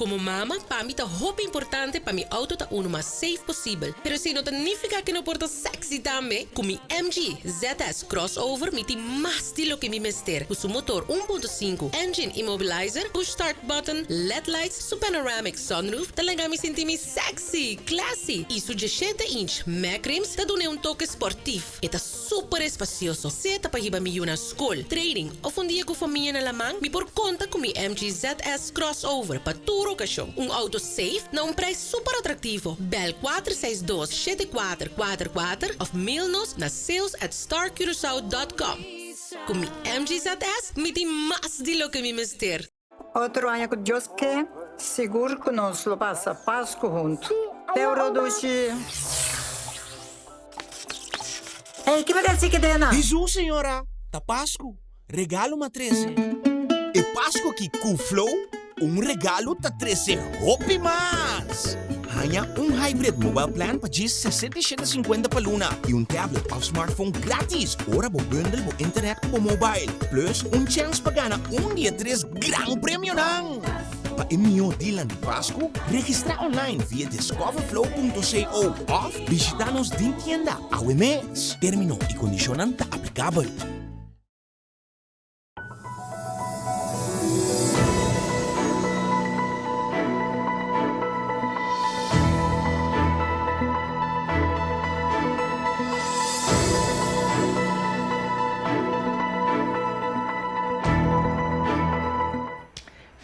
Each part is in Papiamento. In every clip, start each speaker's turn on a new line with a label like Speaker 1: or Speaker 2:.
Speaker 1: Komo mama, pa mi ta hopi importante pa mi outo ta unu mas safe posibel. Pero esei no ta nifiká ku no por ta sexy tambe. Ku mi MG ZS Crossover mi tin mas di loke mi mester. Ku su motor 1.5, engine immobilizer, push start button, led lights, su panoramic sunroof ta laga mi sinti mi sexy, classy y su 17 inch Mac rims ta dun'e un toke sportief. E ta super espacioso, sea ta pa hiba mi yu na scol, training of un dia cu famia na laman, mi por conta cu mi MG ZS Crossover pa tur ocasion. Un auto safe na un prijs super atractivo. Bel 462 7444 of mail nos na sales at starcuracao dot com. Cu mi MG ZS mi tin mas di loke mi mester.
Speaker 2: Otro aña ku Dios ke, sigur ku nos lo pasa Pasku huntu. Te dushi! Ey, ki bo ta hasi kedena?
Speaker 3: Hesus, señora, ta Pasku, regalo m'a trese. E Pasku aki ku Flow, un regalo ta trese hopi mas! Haña un hybrid mobile plan pa djis 67 cincuenta pa luna i un tablet òf smartphone gratis ora bo bundle bo internet ku bo mobile. Plus un chèns pa gana un di e tres gran premionan! Pa e mihó dealnan di Pasku, registrá online via discoverflow.co òf bishitá nos den tienda awe mes. Término i kondishonnan ta aplikabel.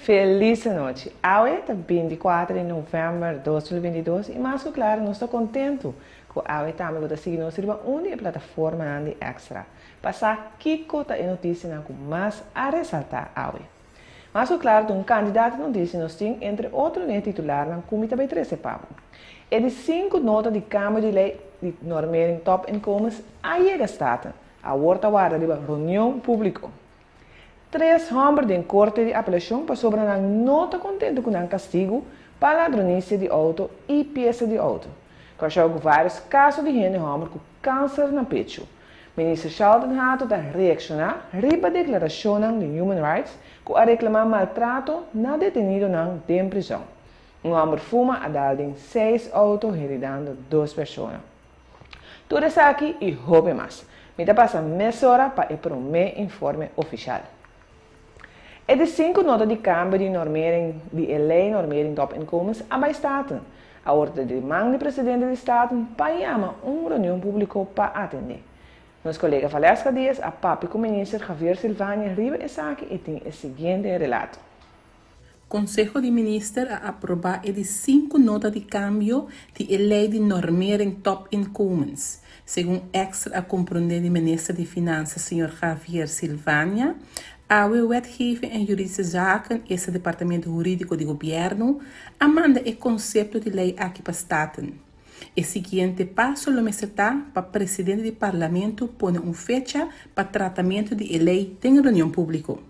Speaker 4: Felis anochi. Awe ta 24 di november 2022 y mas cu claro nos ta contento cu awe tambe bo ta sigui nos riba un di e plataformanan di Extra. Pa sa kiko ta e notisianan ku mas a resaltá awe. Mas ku klaru ta un kandidat di notisia nos tin entre otro den e titularnan ku mi ta bai trese pa bo. E di sinku nota di kambio di lei di normering topinkomens a yega Staten. Awor ta warda riba reunion públiko. Tres hòmber den korte di apelashon pasobra nan no ta kontentu ku nan kastigu pa ladronisia di outo i piesa di outo. Kòrsou ku vários kaso di hende hòmber ku kanser na pechu. Minister Sheldon Hato ta reakshoná riba deklarashonnan di Human Rights ku a reklamá maltrato na detenidonan den prizòn. Un hòmber fuma a dal den seis outo heridando dos persona. Tur esaki i hopi mas. Mi ta pasa mesora pa e promé informe ofishal. E di sinku nota di kambio di normering di e Lei Normering Topinkomens a bai Staten. Awor ta di man di presidente di Staten pa yama un reunion públiko pa atendé. Nos kolega Valeska Diaz a papia ku minister Javier Silvania riba esaki i tin e siguiente relato.
Speaker 5: Konseho di Minister a aprobá e di sinku nota di kambio di e Lei di Normering Topinkomens. Segun Extra a komprondé di Minister di Finansa señor Javier Silvania, awe Wetgeving en Juridische Zaken, esta departamento hurídiko di gobièrnu, a manda e konsepto di lei aki pa Staten. E siguiente paso lo mester ta pa presidente di Parlamento pone un fecha pa tratamentu di e lei den reunion públiko.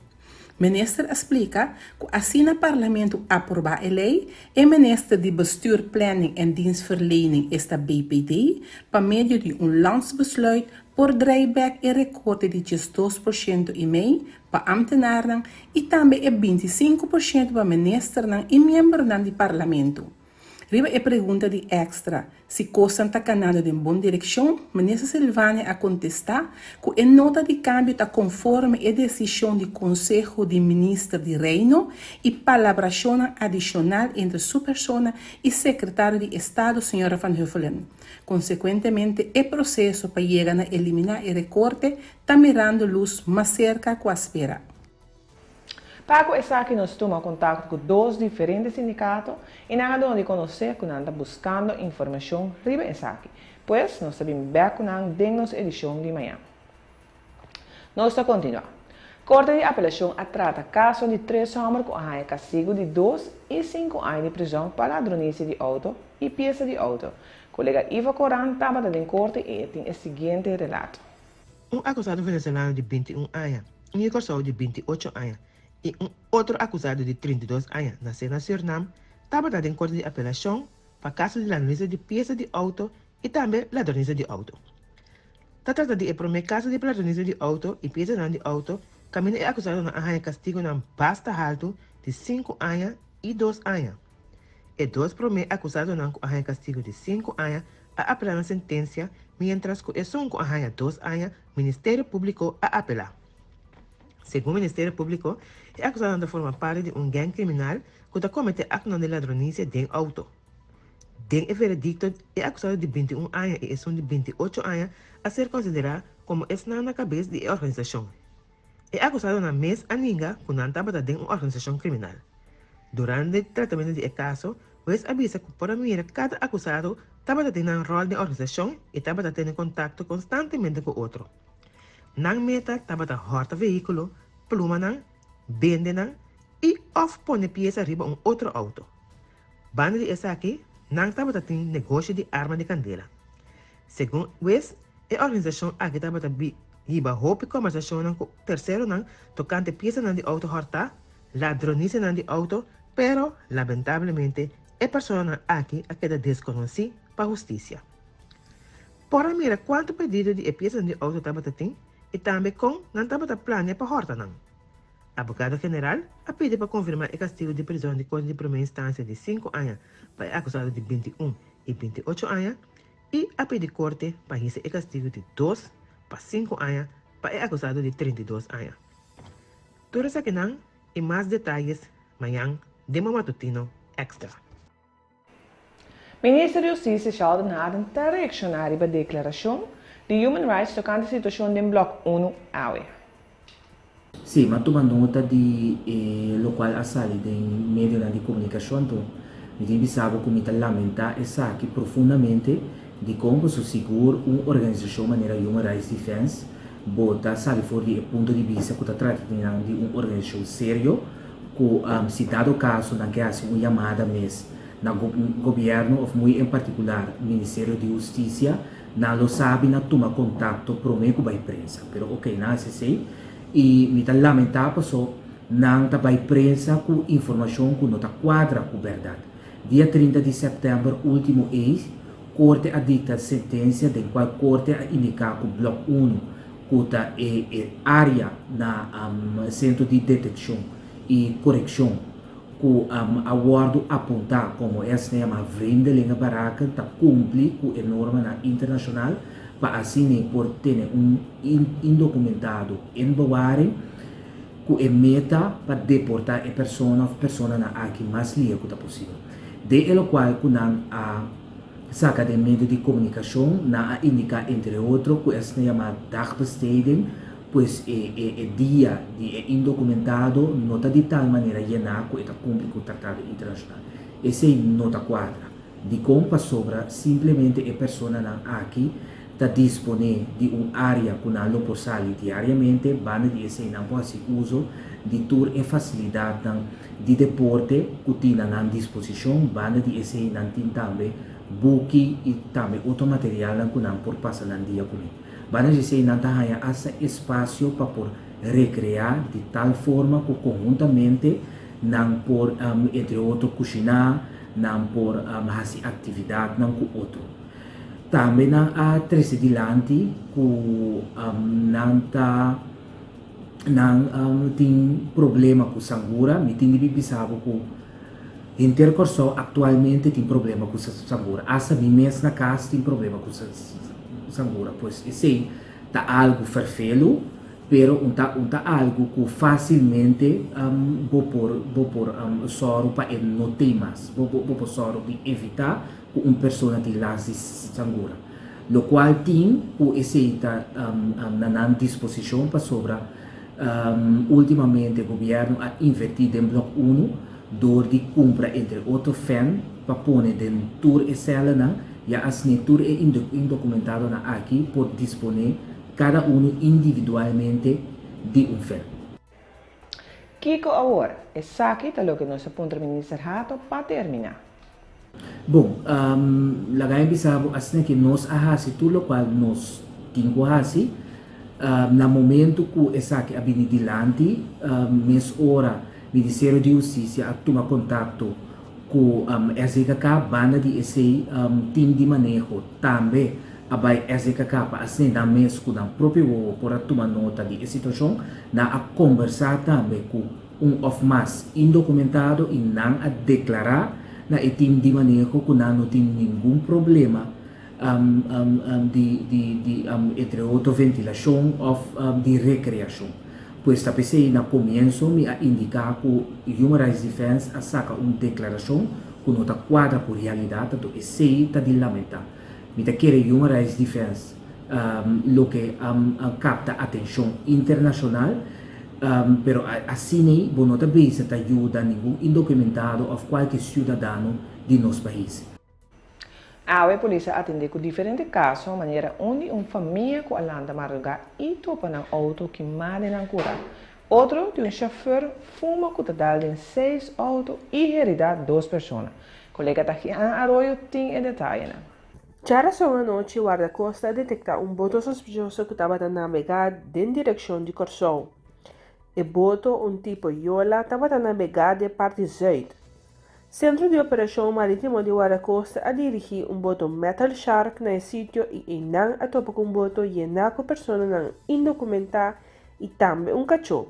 Speaker 5: Minister a splika ku asina Parlamento aprobá e lei, e Minister di Bestuur, Planning en Dienstverlening, esta BPD, pa medio di un landsbesluit por drei bèk e rekorte di 12% i mei pa ámtenarnan i tambe e 25% pa ministernan i miembronan di Parlamento. Riba e pregunta di Extra si kosnan ta kanando den bon direkshon, Minister Silvania a kontestá ku e nota di kambio ta konforme e desishon di Konseho di Minister di Reino i palabrashonnan adishonal entre su persona i Sekretario di Estado señora Van Huffelen. Konsekuentemente e proseso pa yega na eliminá e rekorte ta mirando lus mas serka ku a spera.
Speaker 4: Pa ku esaki nos tuma kontakto ku dos diferente sindikato i nan a duna di konosé ku nan ta buskando informashon riba esaki. Pues nos ta bin bèk ku nan den nos edishon di mañan. Nos ta kontinuá. Korte di Apelashon a trata kaso di tres hòmber ku a haña kastigu di dos i sinku aña di prizòn pa ladronisia di outo i piesa di outo. Kolega Ivo Koran tabata den korte i e tin e siguiente relato.
Speaker 6: Un akusado venezolano di 21 aña, un di Kòrsou di 28 aña i un otro akusado di 32 aña nasé na Sürnam tabata den korte di apelashon pa kaso di ladronisia di piesa di outo i tambe ladronisia di outo. Ta trata di e promé kaso di ladronisia di outo i piesanan di outo kaminda e akusadonan a haña kastigunan basta haltu di sinku aña. i 2 aña. E dos promé akusadonan ku a haña kastigu di 5 aña a apelá nan sentensia, miéntras ku esun ku a haña 2 aña Ministerio Públiko a apelá. Segun Ministerio Públiko, e akusadonan ta forma parti di un gèng kriminal ku ta kometé aktonan di ladronisia den outo. Den e veredikto, e akusado di 21 aña i esun di 28 aña a ser konsiderá komo esnan na kabes di e organisashon. E akusadonan mes a ninga ku nan tabata den un organisashon kriminal. Durante tratamentu di e kaso, hues a bisa ku por a mira kada akusado tabata tin nan ròl den organisashon i tabata tene kontakto konstantemente ku otro. Nan meta tabata hòrta vehíkulo, pluma nan, bende nan i òf pone piesa riba un otro outo. Banda di esaki, nan tabata tin negoshi di arma di kandela. Segun hues, e organisashon aki tabata hiba hopi kòmbersashonnan ku terseronan tokante piesanan di outo hòrtá, ladronisianan di outo, pero lamentablemente e personanan aki a keda deskonosí pa hustisia. Por a mira kuantu pedido di e piesanan di outo tabata tin i tambe kon nan tabata plania pa hòrta nan. Abogado general a pidi pa konfirmá e kastigu di prizòn di korte di promé instansia di 5 aña pa e akusado di 21 i 28 aña i a pidi korte pa hisa e kastigu di 2 pa 5 aña pa e akusado di 32 aña. Tur esakinan i mas detayes mañan den bo matutino Extra.
Speaker 4: Minister di Hustisia Sheldon Harden ta reakshoná riba deklarashon di Human Rights tokante situashon den Blòk Unu awe.
Speaker 7: Sí, m'a tuma nota di e lokual a sali den medionan di komunikashon. Anto mi tin bisa bo ku mi ta lamentá esaki profundamente. Dikon? Pasobra sigur un organisashon manera Human Rights Defense bo ta sali for di e punto di bista ku ta trata di nan di un organisashon serio ku si dado kaso nan ke hasi un yamada mes na gobièrnu òf muy en partikular Ministerio di Hustisia, nan lo sabi na tuma kontakto promé ku bai prensa. Pero oke, nan hasi esei i mi ta lamentá paso nan ta bai prensa ku informashon ku no ta kuadra ku bèrdat. Dia 30 di sèptèmber último ei, Korte a dikta sentensia den kual Korte a indiká ku Blòk Unu, ku ta e e área na Sentro di Detekshon i Korekshon, ku a wòrdu apuntá komo e asina yamá vreemdelingenbarakken ta kumpli ku e normanan internashonal pa asina por tene un indokumentado in bewaring ku e meta pa deportá e persona òf personanan aki mas lihe ku ta posibel. Den e lokual ku nan a saka den medio di komunikashon nan a indiká entre otro ku e asina yamá dagbesteding, Pues e e e dia di e indocumentado no ta di tal manera yená ku e ta kumpli ku tratado internashonal. Esei no ta kuadra. Dikon? Pasobra simplemente e personanan aki ta disponé di un área ku nan lo por sali diariamente, banda di esei nan por hasi uso di tur e fasilidatnan di deporte ku tin na nan disposishon, banda di esei nan tin tambe buki i tambe otro materialnan ku nan por pasa nan dia kuné. Banda di esei nan ta haña asta espasio pa por rekreá di tal forma ku konhuntamente nan por entre otro kushiná, nan por hasi aktividatnan ku otro. Tambe nan a trese dilanti ku nan ta nan tin problema ku sangura. Mi tin di bisa bo ku henter Kòrsou aktualmente tin problema ku sangura. Asta mi mes na kas tin problema ku sangura. Pues esei ta algu ferfelu, pero un ta un ta algu ku fásilmente bo por bo por sòru pa e no tei mas. Bo bo por sòru di evitá ku un persona tin las di sangura. Lokual tin ku esei ta na nan disposishon pasobra últimamente gobièrnu a invertí den Blòk Unu dor di kumpra entre otro fèn pa pone den tur e sèlanan ya asina tur e indokumentadonan aki por disponé kada unu individualmente di un fèn.
Speaker 4: Kiko awor? Esaki ta loke nos a puntra Minister Hato pa termina.
Speaker 7: Bon, laga mi bisa bo asina ke nos a hasi tur lokual nos tin ku hasi. Na momento ku esaki a bini dilanti, mes ora Ministerio di Hustisia a tuma kontakto ku SDKK. Banda di esei tim di maneho tambe a bai SDKK pa asina nan mes ku nan propio wowo por a tuma nota di e situashon. Nan a kombersá tambe ku. un òf mas indokumentado i nan a deklará na e tim di maneho ku nan no tin ningun problema di di entre otro ventilashon òf di rekreashon. Pues ta p'esei na komienso mi a indiká ku Human Rights Defense a saka un deklarashon ku no ta kuadra ku realidat, anto esei ta di lamentá. Mi ta kere Human Rights Defense loke a kapta atenshon internashonal, pero asin'ei bo no ta bisa ta yuda ningun indokumentado òf kualke siudadano di nos pais.
Speaker 4: Awe polis a atendé ku diferente kaso manera un di un famia ku a lanta mardugá i topa nan outo kimá den nan kura. Otro di un shofùr fuma ku ta dal den seis outo i heridá dos persona. Kolega Tajiana Arroyo tin e detayenan.
Speaker 8: Djarason anochi Wardakosta a detektá un boto sospechoso ku tabata nabegá den direkshon di Kòrsou. E boto, un tipo yola, tabata nabegá den parti zùit. Sentro di Operashon Marítimo di Wardakosta a dirigí un boto Metal Shark na e sitio i einan a topa ku un boto yená ku personanan indokumentá i tambe un kachó.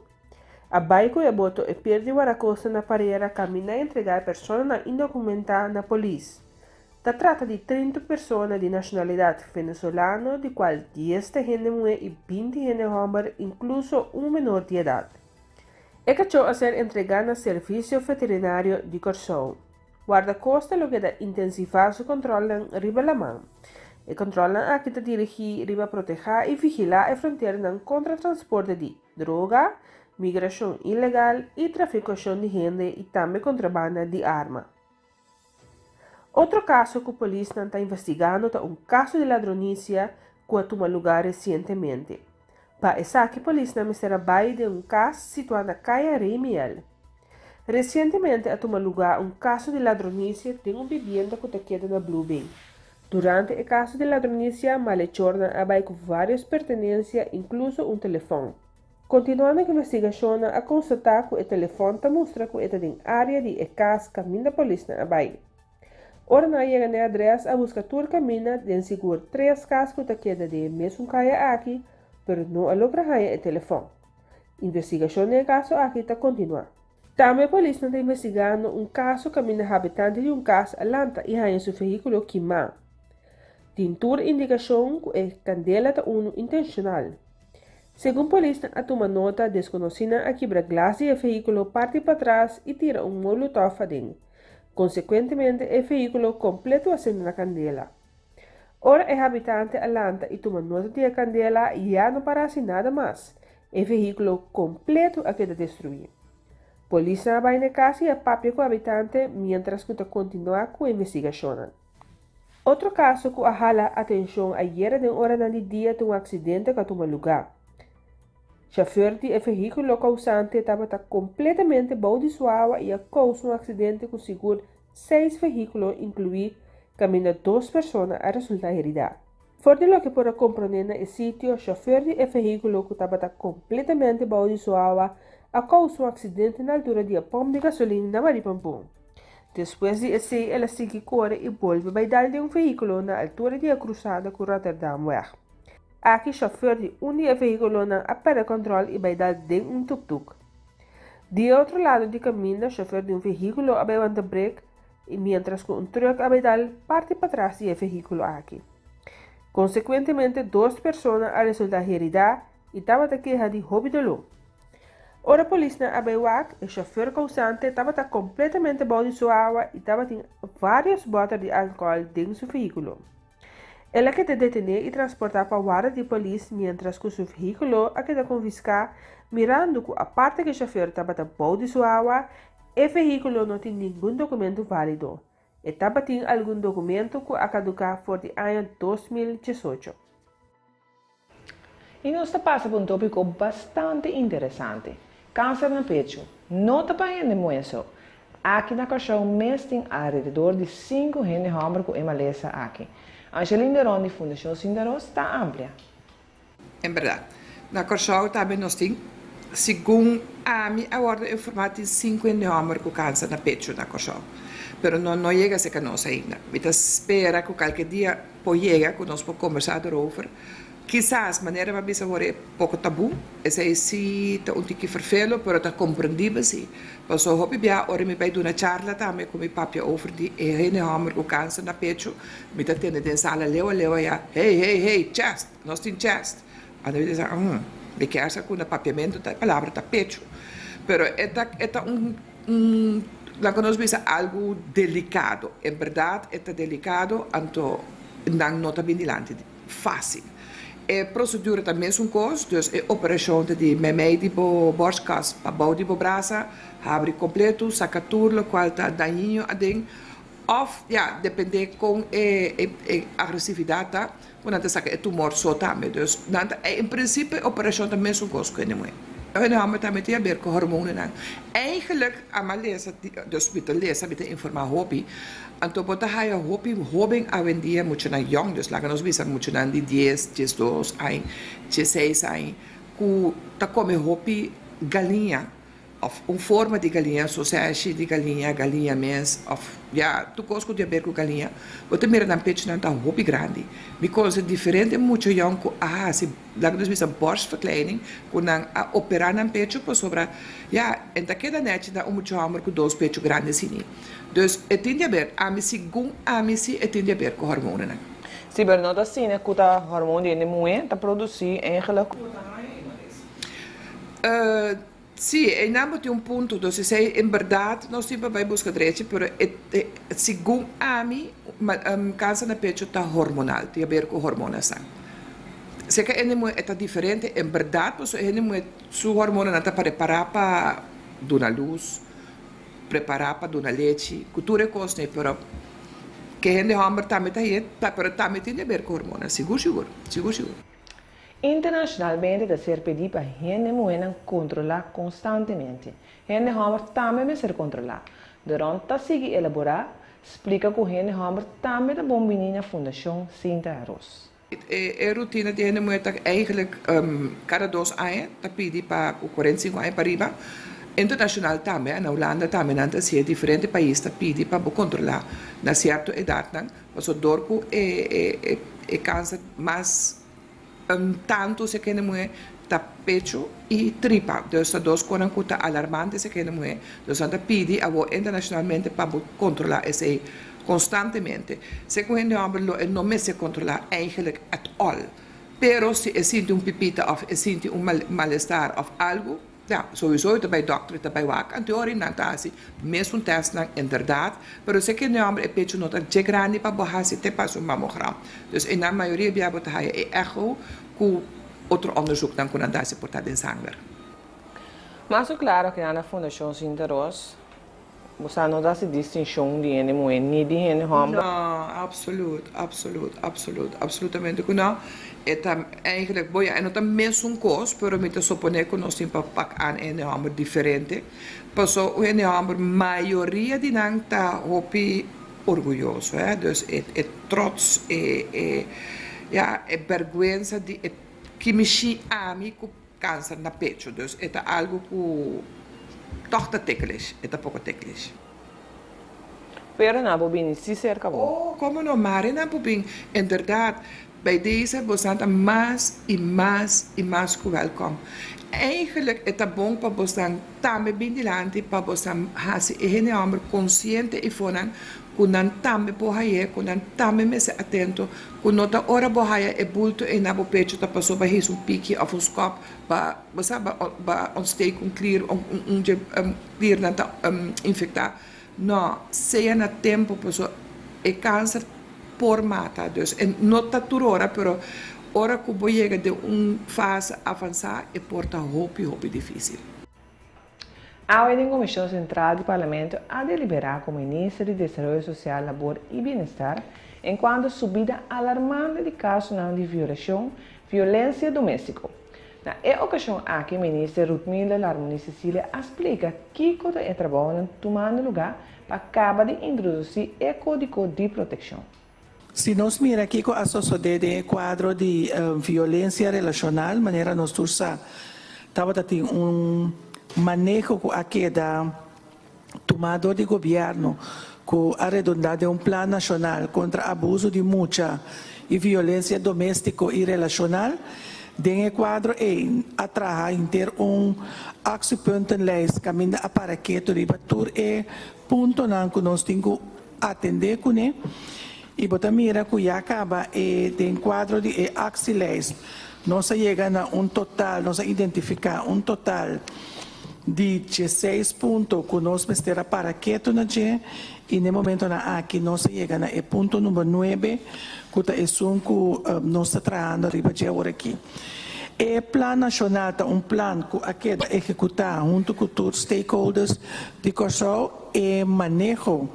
Speaker 8: A bai ku e boto e pier di Wardakosta na Parera kaminda a entregá e personanan indokumentá na polis. Ta trata di 30 persona di nashonalidat venezolano di kual dies ta hende muhé i 20 hende hòmber inkluso un menor di edat. E kachó a ser entregá na Servisio Veterinario di Kòrsou. Wardakosta lo keda intensivá su kòntròlnan riba laman. E kòntròlnan aki ta dirigí riba protehá i vigilá e fronteranan kontra transporte di droga, migrashon ilegal i trafikashon di hende i tambe kontrabanda di arma. Otro kaso ku polisnan ta investigando ta un kaso di ladronisia ku a tuma lugá resientemente. Pa esaki polisnan mester a bai den un kas situá na Kaya Rey Miel. Resientemente a tuma lugá un kaso di ladronisia den un bibienda ku ta keda na Blue Bay. Durante e kaso di ladronisia malechornan a bai ku vários pertenensia inkluso un telefòn. Kontinuando ku investigashonnan a konstatá ku e telefòn ta mustra ku e ta den área di e kas kaminda polisnan a bai. Ora nan a yega na e adrès a buska tur kaminda den sigur tres kas ku ta keda den e mesun kaya aki pero no a logra haña e telefòn. Investigashon den e kaso aki ta kontinuá. Tambe polisnan ta investigando un kaso kaminda habitante di un kas a lanta i haña su vehíkulo kimá. Tin tur indikashon ku e kandela ta unu intenshonal. Segun polisnan a tuma nota, deskonosínan a kibra glas di e vehíkulo parti patras i tira un molotòf aden. Konsekuentemente e vehíkulo kompleto a sende na kandela. Ora e habitante a lanta i tuma nota di e kandela, ya no para hasi nada mas. E vehíkulo kompleto a keda destruí. Polisnan a bai na e kas i a papia ku habitante miéntras ku ta kontinuá ku investigashonnan. Otro kaso ku a hala atenshon ayera den oranan di dia ta un aksidente ku a tuma lugá. Shofèr di e vehíkulo kousante tabata kompletamente bou di su awa i a kousa un aksidente ku sigur seis vehíkulo inkluí kaminda dos persona a resultá heridá. For di loke por a komprondé na e sitio, shofèr di e vehíkulo ku tabata kompletamente bou di su awa a kousa un aksidente na altura di e pòmp di gasolin na Maripampun. Despues di esei el a sigui kore i bolbe bai dal den un vehíkulo na altura di e krusada ku Rotterdamweg. Aki shofèr di un di e vehíkulonan a pèrdè kòntròl i bai dal den un tuktuk. Di e otro lado di kaminda shofèr di un vehíkulo a bai wanta brek i miéntras ku un trùk a bai dal parti patras di e vehíkulo aki. Konsekuentemente dos persona a resultá heridá i tabata keha di hopi doló. Ora polisnan a bai wak, e shofèr kousante tabata kompletamente bou di su awa i tabatin vários bòter di alkòl den su vehíkulo. El a keda detené i transportá pa warda di polis miéntras ku su vehíkulo a keda konfiská mirando ku aparte ku e shofèr tabata bou di su awa, e vehíkulo no tin ningun dokumentu válido. E tabatin algun dokumentu ku a kaduká for di aña 2018.
Speaker 4: I nos ta pasa pa un tópiko bastante interesante, kanser na pechu. No ta pa hende muhé so. Aki na Kòrsou mes tin alrededor di sinku hende hòmber ku e malesa aki. Angeline de Ron di Fundashon Sindaros ta amplia.
Speaker 9: En bèrdat, na Kòrsou tambe nos tin, segun ami a wòrdu informá, tin sinku hende hòmber ku kanser na pechu na Kòrsou. Pero no no yega serka nos ainda. Mi ta spera ku kalke dia por yega ku nos por kombersá derover. Kisas, manera mi a bisa awor e poko tabú, esei si ta un tiki ferfelo, pero ta komprendibel si. Pasobra hopi bia ora mi bai duna charla tambe ku mi papia over di e hende hòmber ku kanser na pechu, mi ta tende den sala leu a leu aya, Hey, hey, hey, chest! Nos tin chest! Anto mi ta bisa, Uhm, mi kier sa ku na papiamentu ta e palabra ta pechu. Pero e ta e ta un un laga nos bisa algu delikado. En bèrdat e ta delikado, anto nan no ta bin dilanti. Fácil. E procedura ta mesun cos, dus e operacion ta di meimei di bo borstkas pa bou di bo brasa, habri completo, saca tur locual ta dañino aden, of ya, depende con e e agresividad ta, cu nan ta saca e tumor so tambe. Dus nan ta, en principio e operacion ta mesun cos cu hende muhe. Hende homber tambe tin haber cu hormonenan. Eigenlijk, ama lesa, dus mi ta lesa, mi ta informa hopi, Anto bo ta haya hopi hoben awendia, muchanan yong, dus laga nos bisa muchanan di dies, diesdos añ, diesseis añ, ku ta kome hopi galiña òf un forma di galiña, soseshi di galiña, galiña mes òf ya tur kos ku tin aber ku galiña, bo ta mira nan pechunan ta hopi grandi. Mi konose diferente mucha yong ku a hasi, laga nos bisa borstverkleining, ku nan a operá nan pechu pasobra ya e ta keda nèchi na un mucha hòmber ku dos pechu grandi asini. Dus e tin di haber, ami segun ami si e tin di haber ku hormonenan.
Speaker 4: Si, pero no ta asina ku ta hormon di hende muhé ta produsí eigenlijk.
Speaker 9: Si, einan bo tin un punto, dus esei en bèrdat nos tin pa bai buska drechi, pero e segun ami kanser na pecho ta hormonal, tin haber ku hormonasnan. Seka hende muhé e ta diferente, en bèrdat pasobra e hende muhé su hormonanan ta prepará pa duna lus, Prepará pa duna lechi, ku tur e kosnan, pero ke hende hòmber tambe ta hei, pero tambe tin di aber ku hormona, sigur sigur, sigur sigur.
Speaker 4: Internashonalmente ta ser pedí pa hende muhénan kontrolá konstantemente. Hende hòmber tambe mester kontrolá. De Rond ta sigui elaborá, splika ku hende hòmber tambe ta bon biní na Fundashon Sinta Ros.
Speaker 9: E rutina di hende muher ta eigenlijk kada dos aña ta pidi pa ku 45 aña pa riba. Internashonal tambe, na Hulanda tambe nan ta hasié, diferente pais ta pidi pa bo kontrolá na sierto edatnan, pasobra dor ku e kanser mas tantu si hende muher ta pecho i tripa. Dus ta dos konan ku ta alarmante si hende muher. Dus nan ta pidi awor internashonalmente pa bo kontrolá esei. Constantemente. Segun hende homber lo e no mester controla eigenlijk at all. Pero si e sinti un pipita of e sinti un malestar of algo, ja, sowieso e ta bay dokter, e ta bay wak. Anto ora nan ta haci mesun testnan inderdaad, pero si hende homber e pecho no ta dje grandi pa bo haci te pas un mammogram. Dus e nan mayoria bia bo ta haya e echo cu otro onderzoeknan cu nan ta haci por ta den sanger.
Speaker 4: Mas cu claro cu nan na Fundacion Sinta Ros Bo sa no ta hasi distinshon di hende muhé ni di hende hòmber.
Speaker 9: No, absoluut, absoluut, absoluut, absolutamente ku no. E ta eigenlijk, bo ya, e no ta mesun kos, pero mi ta suponé ku nos tin pa pak aan e hende hòmber diferente. Paso un hende hòmber mayoria di nan ta hopi orguyoso, hè, dus e e trots, e e ya, e bèrgwensa di e kimishi ami ku Kanser na pecho, dus e ta algu ku tòg ta ticklish, e ta poko ticklish.
Speaker 4: Pero nan por bini si serka bo.
Speaker 9: Oh, komo no, mari nan por bin. Inderdaad, bij deze bosan ta mas i mas i mas ku wèlkòm. Eigenlijk e ta bon pa bosan tambe bin dilanti pa bosan hasi e hende hòmber konsiente i for nan ku nan tambe por haye, ku nan tambe mester atento, ku no ta ora bo haya e bulto ei na bo pecho ta paso ba hisa un piki òf un skòp ba bo sa ba ba ontsteek un klier un un dje kliernan ta infektá. No, sea na tempo paso e kanser por mata. Dus e no ta tur ora pero ora ku bo yega den un fase avansá e por ta hopi hopi difísil.
Speaker 4: Awe den Komishon Sentral di Parlamento a deliberá ku Minister di Desaroyo Sosial, Labor i Bienestar enkuanto subida alarmante di kasonan di violashon, violensia doméstiko. Na e okashon aki Minister Ruthmilda Larmonie-Cecilia a splika kiko ta e trabounan tumando lugá pa kaba di introdusí e kódigo di protekshon.
Speaker 10: Si nos mira kiko a sosodé den e kuadro di violensia relashonal, manera nos tur sa, tabata tin un maneho ku a keda tumá dor di gobièrnu ku a redundá den un plan nashonal kontra abuso di mucha i violensia doméstiko i relashonal. Den e kuadro ei a traha henter un actiepuntenlijst kaminda a para ketu riba tur e puntonan ku nos tin ku atendé kuné i bo ta mira ku ya kaba e den kuadro di e actielijst nos a yega na un total, nos a identifiká un total di diesseis punto ku nos mester a para ketu na dje i n'e momentonan aki nos a yega na e punto number nuebe ku ta esun ku nos ta trahando riba dje awor aki. E plan nashonal ta un plan ku a keda ehekutá huntu ku tur stakeholders di Kòrsou. E maneho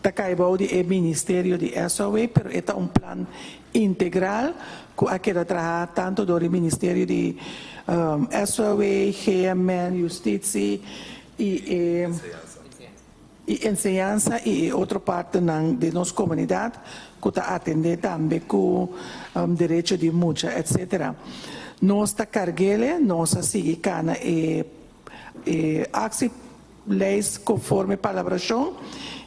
Speaker 10: ta kai bou di e ministerio di SOW, pero e ta un plan integral ku a keda traha tantu dor di ministerio di SOW, GMN, Justitsie i e i enseñansa i e otro partenan di nos komunidat ku ta atendé tambe ku derecho di mucha etcetera. Nos ta karg'ele, nos a sigui kana e e aksi leis konforme palabrashon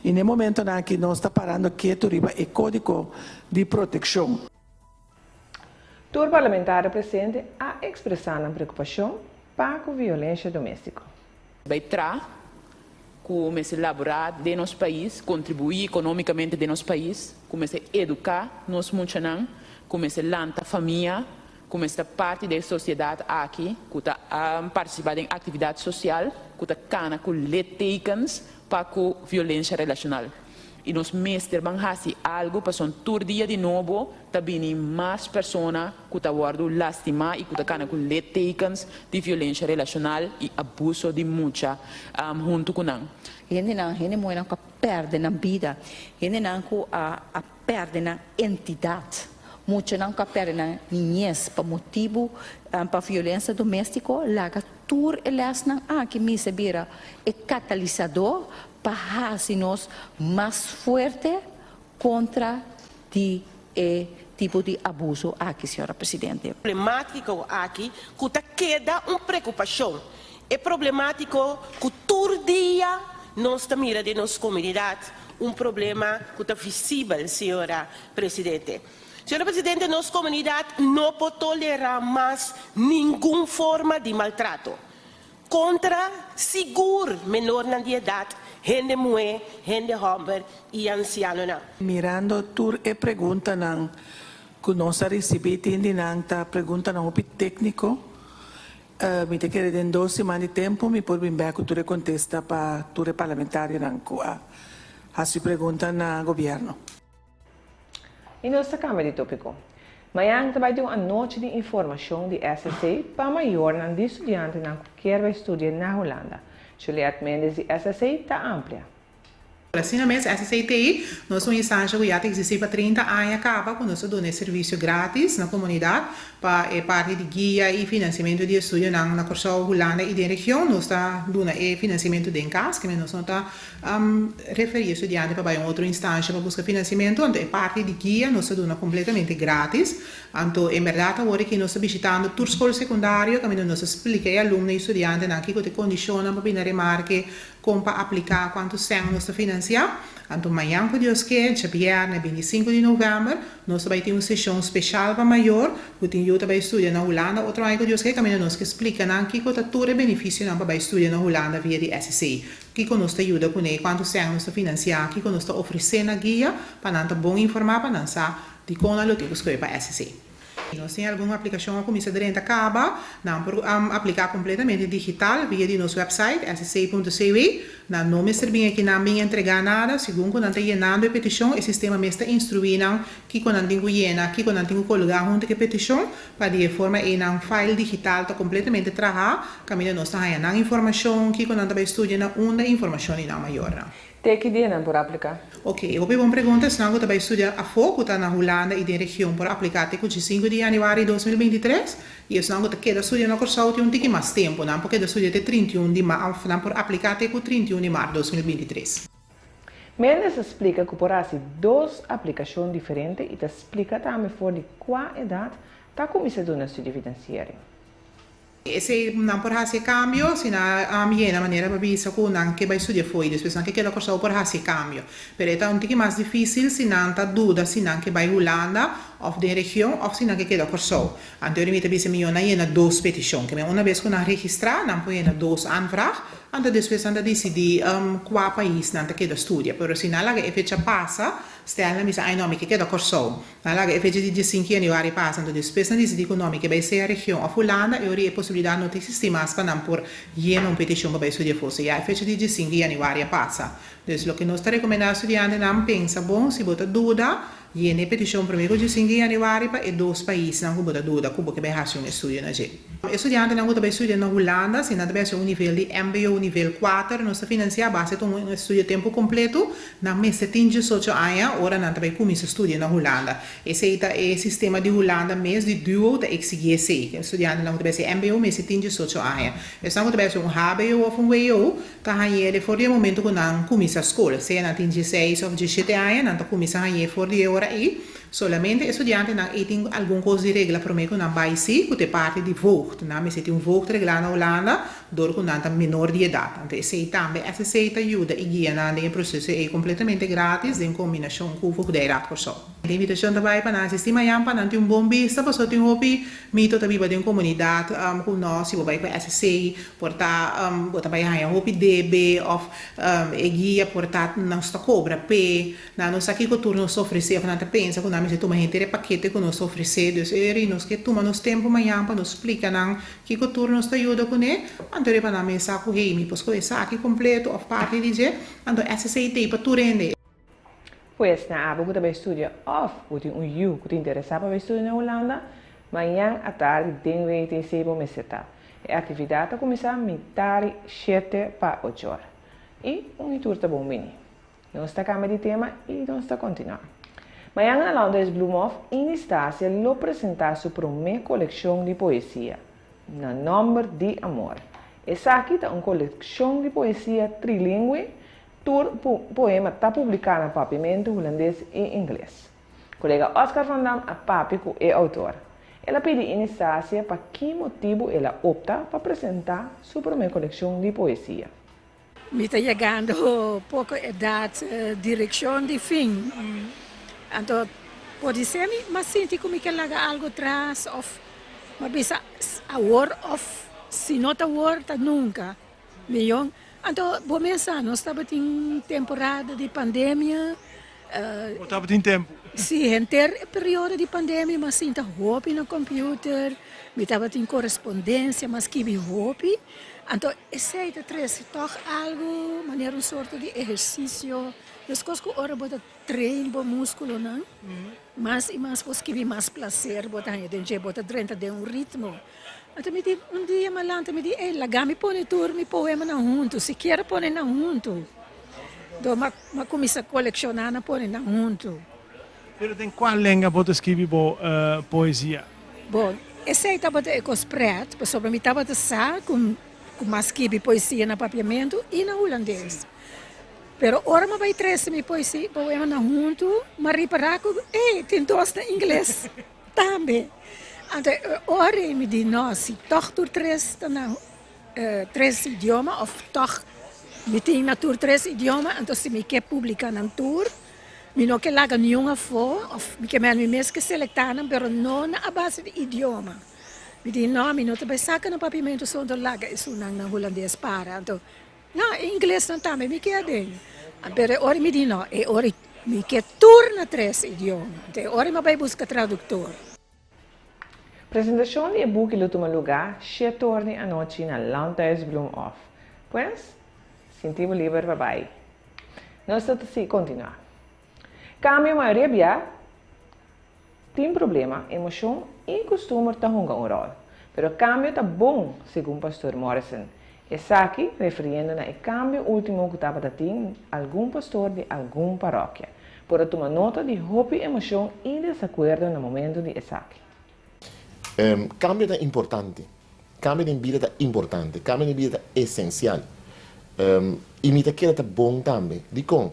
Speaker 10: i na e momentonan aki nos ta parando ketu riba e kódigo di protekshon.
Speaker 4: Tur parlamentario presente a ekspresá nan preokupashon pa ku violensha doméstiko.
Speaker 11: Bai tra ku mester laborá den nos pais, kontribuí ekonómikamente den nos pais, ku mester eduká nos muchanan, ku mester lanta famia, ku mester ta parti den e sosiedat aki, ku ta partisipá den aktividat sosial, ku ta kana ku littekens pa ku violensha relashonal. I nos mester ban hasi algu pasobra tur dia di nobo ta bini mas persona ku ta wòrdu lastimá i ku ta kana ku littekens di violensha relashonal i abuso di mucha huntu ku nan.
Speaker 12: Hendenan, hende muhénan ku a pèrdè nan bida, hendenan ku a a pèrdè nan entidat, muchanan ku a pèrdè nan niñes pa motibu pa violensia doméstiko, laga tur e lèsnan aki mester bira e katalisadó pa hasi nos mas fuerte kontra di e tipo di abuso aki, señora Presidente.
Speaker 13: Problemátiko aki ku ta keda un preokupashon. E problemátiko ku tur dia nos ta mira den nos komunidat, un problema ku ta visibel, señora Presidente. Señora Presidente, nos komunidat no por tolerá mas ningun forma di maltrato. Kontra sigur menornan di edat, hende muhé, hende hòmber i ansianonan.
Speaker 10: Mirando tur e preguntanan ku nos a risibí, tin di nan ta preguntanan hopi tékniko. Mi ta kere den dos siman di tempu mi por bin bèk ku tur e kontesta pa tur e parlamentarionan ku a hasi pregunta na gobièrnu.
Speaker 4: I nos ta kambia di tópiko. Mañan ta bai tin un anochi di informashon di SSC pa mayornan di studiantenan ku kier bai studia na Hulanda. Juliette Mendes di SSC ta amplia.
Speaker 5: Asina mes, SCTI, nos un instansha ku ya ta eksistí pa 30 aña kaba ku nos ta duna e servisio grátis na komunidat pa e parti di guia i finansiamentu di estudionan na Kòrsou, Hulanda i den region. Nos ta duna e finansiamentu den kas, kende nos no ta Referí e studiante pa bai un otro instansha pa buska finansiamentu, anto e parti di guia nos ta duna kompletamente gratis. Anto en bèrdat awor aki nos ta bishitando tur skol sekundario kaminda nos ta splika e alumno i studiantenan kiko ta e kondishonnan pa bini na remarke, kon pa apliká, kuantu sèn nos ta finansiá. Anto mañan ku Dios ke, djabièrnè 25 di novèmber, nos ta bai tin un seshon speshal pa mayor ku tin yu ta bai studia na Hulanda otro aña ku Dios ke, kaminda nos ke splika nan kiko ta tur e benefisionan pa bai studia na Hulanda via di SCI. Kiko nos ta yuda kuné, kuantu sèn nos ta finansiá, kiko nos ta ofresé na guia pa nan ta bon informá pa nan sa dikon nan lo tin ku skohe pa SC. Nos tin algun aplikashon a kuminsá drenta kaba, nan por apliká kompletamente digital via di nos wèpsait sc.cw. Nan no mester bin aki nan bin entregá nada, segun ku nan ta yenando e petishon e sistema mes ta instruí nan kiko nan tin ku yena, kiko nan tin ku kolgá huntu ku e petishon. Pa di e forma ei nan file digital ta completamente traha, caminda nos ta haña nan informacion, kico nan ta bay studia na unda e informacion di nan mayornan.
Speaker 4: Te ki dia nan por aplica?
Speaker 5: Ok, hopi bon pregunta. Esnan cu ta bay studia afo, cu ta na Hulanda y den region por aplica te cu 5 di januari 2023, y esnan cu ta keda studia na Corsou tin un tiki mas tempo, nan por keda studia te 31 di ma, of nan por aplica te cu 31 di maart 2023.
Speaker 4: Mendes a splika ku por hasi dos aplikashon diferente i ta splika tambe for di kua edat ta kuminsá duna studiefinanciering.
Speaker 5: Esei nan por hasi e kambio si nan yena manera pa bisa ku nan ke bai studia afó i despues nan ke keda Kòrsou por hasi e kambio. Pero e ta un tiki mas difísil si nan ta duda si nan ke bai Hulanda.
Speaker 14: òf den region òf si nan ke keda Kòrsou. Anto mi ta bisa mihó nan yena dos petishon. Ke men una bes ku nan registrá nan por yena dos aanvraag, anto despues nan ta disidí kua pais nan ta keda studia. Pero si nan laga e fecha pasa, stel nan bisa ay no mi ke keda Kòrsou. Nan laga e fecha di diesinku yanüari pasa, anto despues nan disidí ku no mi ke bai sea region òf Hulanda, e ora ei e posibilidat no ta eksistí mas pa nan por yena un petishon pa bai studia afó. So ya e fecha di diesinku yanüari a pasa. Dus loke nos ta rekomendá studiantenan, pensa bon, si bo ta duda, yena e petishon promé ku diesinku yanüari pa e dos paisnan ku bo ta duda ku bo ke bai hasi un estudio na dje. E studiantenan ku ta bai studia na Hulanda, si nan ta bai hasi un nivel di mbo nivel kuater, nos ta finansiá a base ta un estudio tempu kompletu, Nan mester tin diesocho aña ora nan ta bai kuminsá studia na Hulanda. Esei ta e sistema di Hulanda mes di duo ta eksigí esei. E studiantenan ku ta bai hasi mbo mester tin diesocho aña. Esnan ku ta bai hasi un hbo òf un wo ta hañ'é for di e momento ku nan kuminsá skol. Sea nan tin dieseis òf diesshete aña nan ta kuminsá hañ'é for di e ora ei. Solamente e studiantenan ei tin algun kos di regla promé ku nan bai sí ku ta e parti di voogd. Nan mester tin un voogd reglá na Hulanda. Dor ku nan ta menor di edat. Anto esei tambe SSC ta yuda i guia nan den e proseso ei kompletamente gratis den kombinashon ku Voogdijraad Kòrsou. E invitashon ta bai pa nan asistí mañan pa nan tin un bon bista pasobra tin hopi mito ta biba den komunidat ku nos si bo bai ku SSC por ta bo ta bai haña hopi debe òf e guia por ta nos ta kobra p'e nan no sa kiko tur nos ta ofresé òf nan ta pensa ku nan mester tuma henter e pakete ku nos ta ofresé dus eri nos ke tuma nos tempu mañan pa nos splika nan Kiko tur nos ta yuda kuné? Anto riba nan mesa ku hey mi por skohe esaki kompleto òf parti di dje, anto SSA t'ei pa tur hende.
Speaker 4: Pues, na abo ku ta bai studia òf bo tin un yu ku ta interesá pa bai studia na Hulanda, mañan atardi den WTC bo mester ta. E aktividat ta kuminsá mitari shete pa ochor. I un i tur ta bon bini. Nos ta kambia di tema i nos ta kontinuá. Mañan na Londres Bloemhof Ini Stasia lo presentá su promé kolekshon di poesia, Na Nòmber di Amor. Esaki ta un kolekshon di poesia trilingwe, tur poema ta publiká na papiamentu, hulandes i ingles. Kolega Oscar van Dam a papia ku e outor. El a pidi Ini Stasia pa ki motibu el a opta pa presentá su promé kolekshon di poesia.
Speaker 15: Mi ta yegando poko edat direkshon di fin, anto podisé mi m'a sinti ku mi ke laga algu tras òf m'a bisa awor òf si no ta awor ta nunka miyon. Anto bo mes sa nos tabatin temporada di pandemia.
Speaker 16: Bo tabatin tempu?
Speaker 15: Si, henter e periodo di pandemia m'a sinta hopi na computer, mi tabatin korespondensia, m'a skibi hopi, anto Esei ta trese tòg algu manera un sorto di ehersisio, meskos ku ora bo ta train bo múskulonan, mas i mas bo skibi mas plaser bo ta haña den dje, bo ta drenta den un ritmo. Anto mi di un dia mi a lanta mi di, ey laga mi pone tur mi poemanan huntu, sikiera pone nan huntu. Dor mi a kuminsá kolekshoná nan pone nan huntu.
Speaker 16: Pero den kua lenga bo ta skibi bo poesia?
Speaker 15: Bon, esei tabata e kos pret, pasobra mi tabata sa ku ku m'a skibi poesia na papiamentu i na hulandes. Pero ora m'a bai trese mi poesia, poemanan huntu, m'a ripará ku, ey, tin dos na ingles tambe. Anto e ora ei mi di, no, si tòg tur tres ta na tres idioma òf tòg mi tin na tur tres idioma, anto si mi ke publiká nan tur, Mi no ke laga niun afó òf mi ke mèn mi mes ke selektá nan pero no na a base di idioma. Mi di no, mi no ta bai saka nan papiamentu so anto laga esunnan na hulandes para. Anto no, e inglesnan tambe mi ke aden. Pero e ora mi di no, e ora mi ke tur na tres idioma. Anto e ora mi a bai buska traduktor.
Speaker 4: Presentashon di e buki lo tuma lugá shete or di anochi na Landhuis Bloemhof. Pues, sinti bo liber pa bai. Nos ta si kontinuá. Kambio mayoria bia tin problema, emoshon i kustumber ta hunga un ròl. Pero kambio ta bon, segun Pastor Morrison. Esaki refiriendo na e kambio último ku tabata tin algun pastor di algun paròkia. Por a tuma nota di hopi emoshon i desakuerdo na momentu di esaki.
Speaker 17: Kambio ta importante. Kambio den bida ta importante. Kambio den bida ta esensial. I mi ta kere ta bon tambe. Dikon?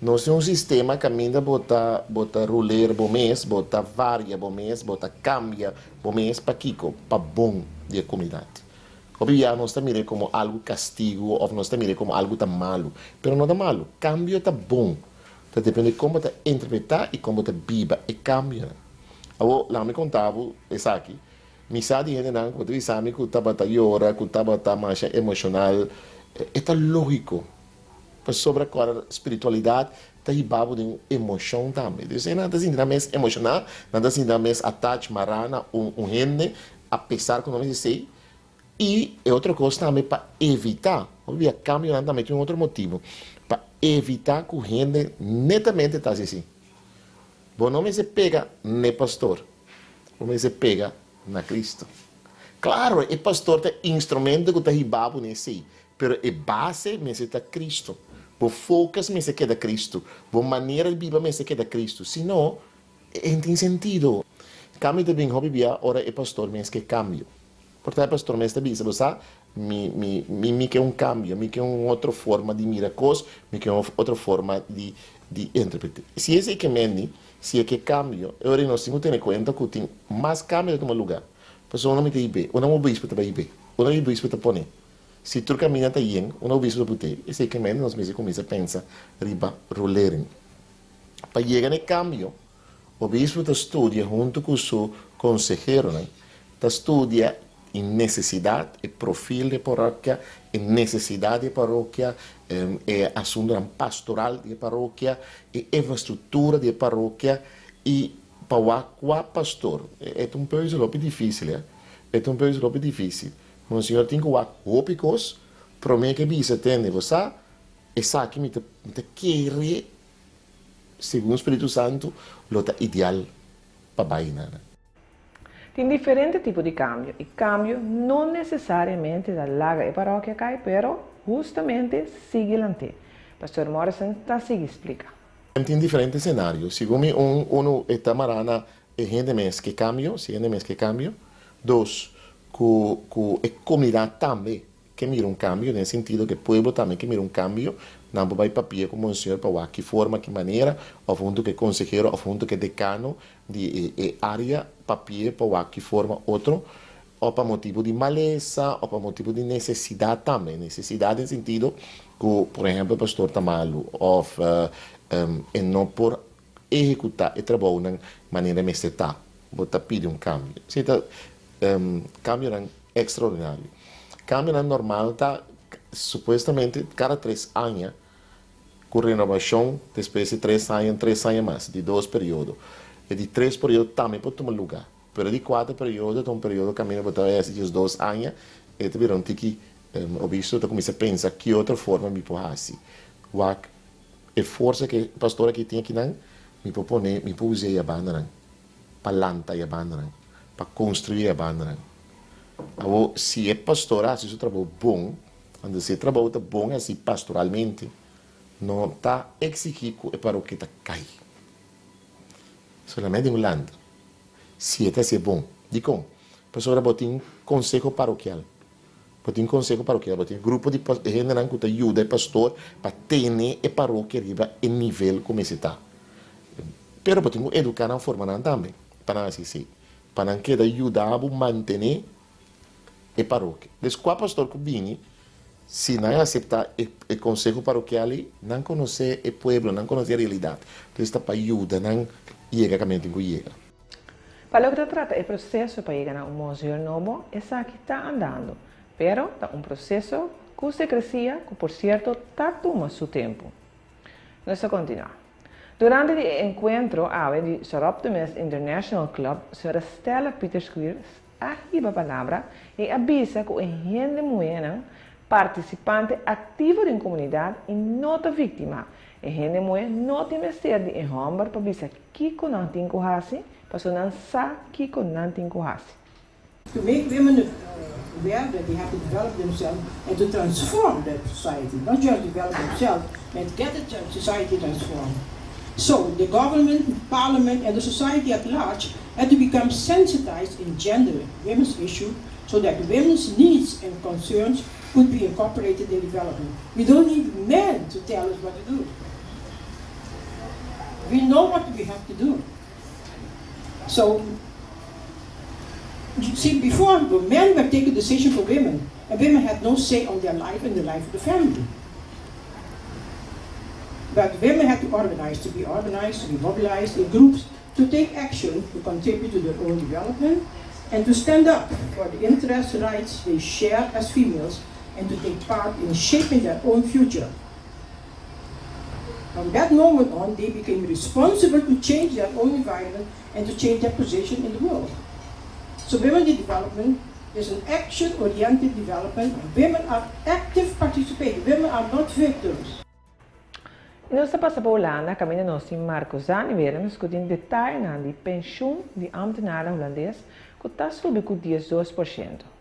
Speaker 17: Nos tin un sistema kaminda bo ta bo ta ruler bo mes, bo ta varia bo mes, bo ta kambia bo mes. Pakiko? Pa bon di e komunidat. Hopi bia nos ta mir'é komo algu kastigu òf nos ta mir'é komo algu ta malu. Pero no ta malu. Kambio ta bon. Ta depende kon bo ta interpretá i kon bo ta biba e kambionan. Awor, laga mi konta bo esaki, Mi sa di hendenan ku ta bisa mi ku tabata yora, ku tabata masha emoshonal. E ta lógiko, pasobra kòrda spiritualidat ta hiba bo den un emoshon tambe. Dus nan ta sinti nan mes emoshoná, nan ta sinti nan mes attach, mará na un hende, apesar ku no mester esei. I e otro kos tambe pa evitá, hopi bia kambionan tambe tin un otro motibu, pa evitá ku hende netamente ta hasi así. Bo no mester pega n'e pastor, bo mester pega na Cristo. Claro, e pastor ta e instrumento cu ta hiba bo n'esey, pero e base mester ta Cristo. Bo focus mester keda Cristo, bo manera di biba mester keda Cristo, si no, e no tin sentido. Cambio ta bin hopi bia ora e pastor mes ke cambio. Por ta e pastor mes ta bisa, bo sa, mi, mi, mi, mi ke un cambio, mi ke un otro forma di mira cos, mi ke un otro forma di, di interprete. Si esey ke mendi, si e ke cambio, e ora nos tin cu tene cuenta cu tin mas cambio ta tuma lugar. Pasobra unda mi ta hib'é? Unda un obispo ta bay hib'é? Unda mi obispo ta pone? Si tur caminda ta yen, unda obispo ta put'é? Esey ke mendi nos mester cuminsa pensa riba rolering. Pa yega na e cambio, Obispo ta studia huntu ku su konseheronan, ta studia e nesesidat, e profil di e parokia, e nesesidat di e parokia, e asuntunan pastoral di e parokia, e infrastruktura di e parokia i pa wak kua pastor. E ta un peuzel hopi difisil, ya. E ta un peuzel hopi difisil. Monseñor tin ku wak hopi kos promé ke bisa, Tende, bo sa, esaki mi ta mi ta kere Segun Spiritu Santu lo ta ideal pa bai na nan.
Speaker 4: Tin diferente tipo di cambio y cambio no necesariamente ta laga e parokia cay pero hustamente sigui lant'é. Pastor Morrison ta sigui splica.
Speaker 17: Tin diferente scenario. Segun mi un uno e ta mará na e hende mes ke cambio, si hende mes ke cambio. Dos, cu cu e comunidad tambe Ke mira un kambio den sentido ke pueblo tambe ke mira un kambio, nan por bai papia ku monseñor pa wak ki forma, ki manera, òf huntu ku e konsehero òf huntu ku e dekano di e área papia pa wak ki forma otro, òf pa motibu di malesa òf pa motibu di nesesidat tambe. Nesesidat den sentido ku por ehèmpel pastor ta malu òf e no por ehekutá e trabounan manera mester ta, bo ta pidi un kambio. Esei ta kambionan ekstraordinario. Kambionan normal ta supuestamente kada tres aña ku renobashon despues di tres aña, tres aña mas, di dos periodo. E di tres periodo tambe por tuma lugá, pero e di kuater periodo ta un periodo kaminda bo ta hasi diesdos aña, e ta bira un tiki obispo ta kuminsá pensa ki otro forma mi por hasi. Wak E forsa ku e pastor aki tin akinan, mi por pone, mi por usa e yabandanan pa lanta yabandanan, pa konstruí yabandanan. Awor, si e pastor a hasi su trabou bon, anto si e trabou ta bon hasi pastoralmente, no ta eksigí ku e parokia ta kai. Solamente un lanta, si e ta hasié bon. Dikon? Pasobra bo tin konseho parokial. Bo tin konseho parokial, bo tin grupo di hendenan ku ta yuda e pastor pa tene e parokia riba e nivel ku mester ta. Pero bo tin ku eduká nan, forma nan tambe pa nan hasi esei, pa nan keda yuda bo mantené e parokia. Des kua pastor ku bini, si nan aseptá e konseho parokial ei, nan konosé e pueblo, nan konosé e realidat. Entonces ta pa yuda nan yega kaminda tin ku yega.
Speaker 4: Pa loke ta trata e proseso pa yega na un monseigneur nobo, esaki ta andando, pero ta un proseso ku sekresia ku por sierto ta tuma su tempu. Nos ta kontinuá. Durante di e enkuentro awe di Soroptimist International Club, sra. Stella Pieterskuur a hiba palabra i a bisa ku e hende muhénan partisipante aktivo den komunidat i no ta víktima. E hende muhé no tin mester di e hòmber pa bisa kiko nan tin ku hasi, pasobra nan sa kiko nan tin ku hasi.
Speaker 18: To make women aware that they have to develop themselves and to transform the society, not just develop themselves, but get the society transformed. So the government, parliament and the society at large had to become sensitized in gender, women's issue, so that women's needs and concerns could be incorporated in development. We don't need men to tell us what to do. We know what we have to do. So, you see, before, the men were taking decision for women, and women had no say on their life and the life of the family. But women had to organize, to be organized, to be mobilized in groups to take action to contribute to their own development and to stand up for the interests rights they share as females and to take part in shaping their own future. From that moment on, they became responsible to change their own environment and to change their position in the world. So women in development is an action-oriented development. Women are active participators. Women are not victims.
Speaker 4: I nos ta pasa pa Hulanda kaminda nos tin Marco Zaniver nos ku tin detayenan di penshun di ámtenarnan hulandes ku ta subi ku 12%.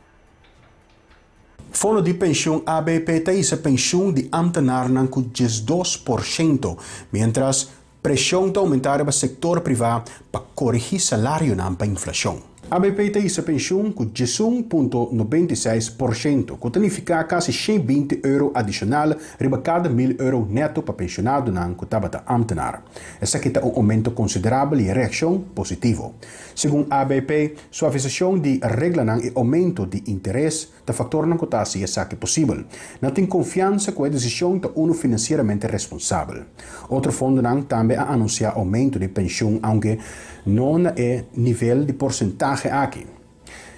Speaker 19: Fondo di penshun ABP ta hisa penshun di ámtenarnan ku 12%, miéntras preshon ta oumentá riba sektor privá pa korigí salarionan pa inflashon. ABP ta hisa penshun ku 11.96%, ku ta nifiká kasi 120 euro adishonal riba kada 1000 euro nèto pa penshonadonan ku tabata ámtenar. Esaki ta un oumento konsiderabel i e reakshon positivo. Segun ABP, suavisashon di reglanan i oumento di interes ta faktornan ku ta hasi esaki posibel. Nan tin konfiansa ku e desishon ta unu finansieramente responsabel. Otro fondonan tambe a anunsiá oumento di penshun aunke no na e nivel di porsentahe aki.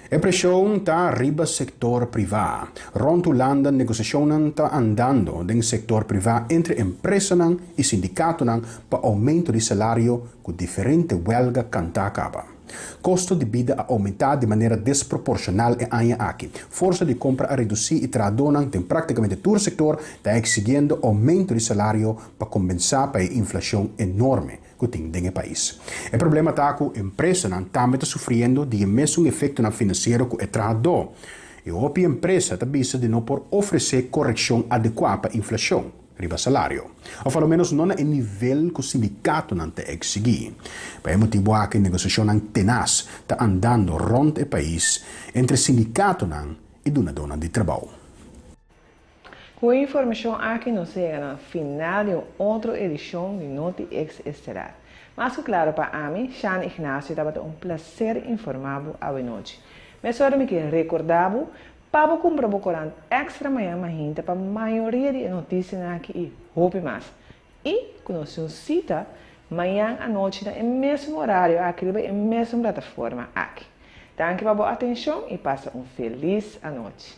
Speaker 19: E preshon ta riba sektor privá. Rònt Hulanda negosiashonnan ta andando den sektor privá entre empresanan i sindikatonan pa oumento di salario ku diferente wèlga kantá kaba. Kosto di bida a oumentá di manera desproporshonal e aña aki. Forsa di kompra a redusí i trahadónan den práktikamente tur sektor ta eksigiendo oumento di salario pa kompensá pa e inflashon enorme ku tin den e pais. E problema ta ku empresanan tambe ta sufriendo di e mesun efektonan finansiero ku e trahadó. I hopi empresa ta bisa di no por ofresé korekshon adekuá pa inflashon riba salario, òf a lo ménos no na e nivel ku sindikatonan ta eksigí. Pa e motibu aki negosiashonnan tenas ta andando rònt e pais entre sindikatonan i dunadónan di trabou.
Speaker 4: Ku e informashon aki nos a yega na final di un otro edishon di Noti Ex Estelar. Mas ku klaro pa ami, Shan Ignacio tabata un plaser informá bo awenochi. Mesora mi ke rekordá bo Pa bo kumpra bo korant Extra mañan mahinta pa mayoria di e notisianan aki i hopi mas. I ku nos tin un sita mañan anochi na e mesun orario aki riba e mesun plataforma aki. Danki pa bo atenshon i pasa un felis anochi.